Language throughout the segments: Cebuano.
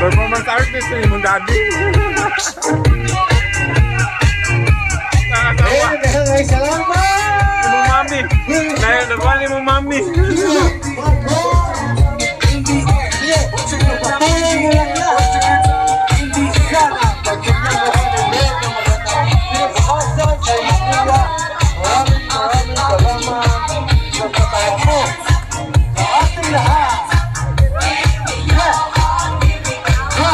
Performance artist ni imong daddy. Nakakasawa. Eh, daghang salamat! Imong mami. Dahil nakuha ni imong mami. Sige, patuloy mo lang yan. Sana, pagkakang ng magandang kinabukasan sa Isla. Maraming maraming salamat sa patawa mo sa ating lahat. Yeah. Ha.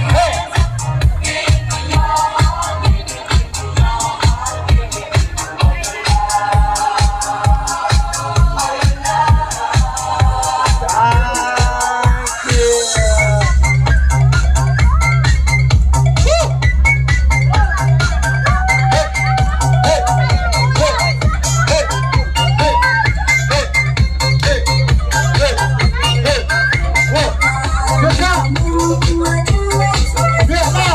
Hey. Thank you. Hey, hey, hey, hey, hey, hey, hey, hey, hey. Biya ka! Biya ka!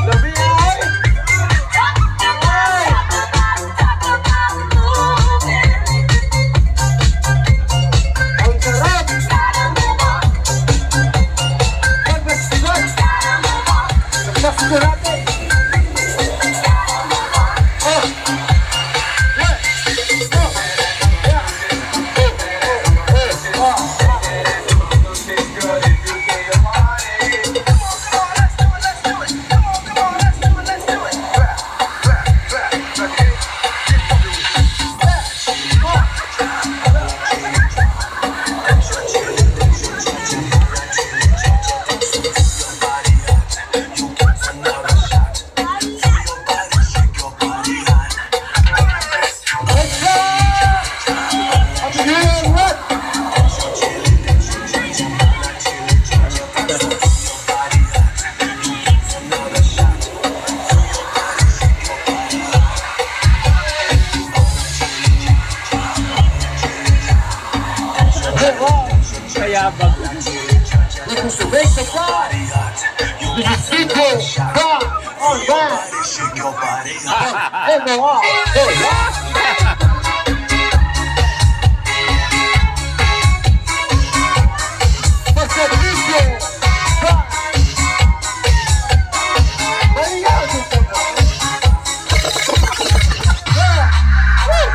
Labi ay! Ay! Ang sarap! Pagkasigot! Successful natin! Oh! Yeah! Oh! Yeah! Oh! Oh! Oh! Oh! Let's go! Happy New Year, what? Kayabag. This is the Race of God. This is DJ Bob on Band. And more. Hey. Basta DJ Bob. Maria, yeah. Woo!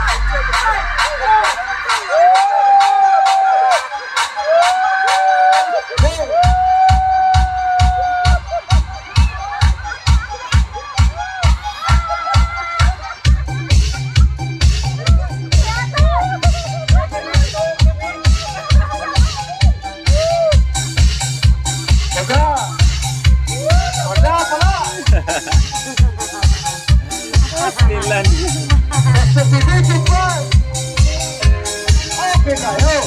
Hey. Wala! Wala pala! Pastilan. Basta si DJ Prime! Okay kayo!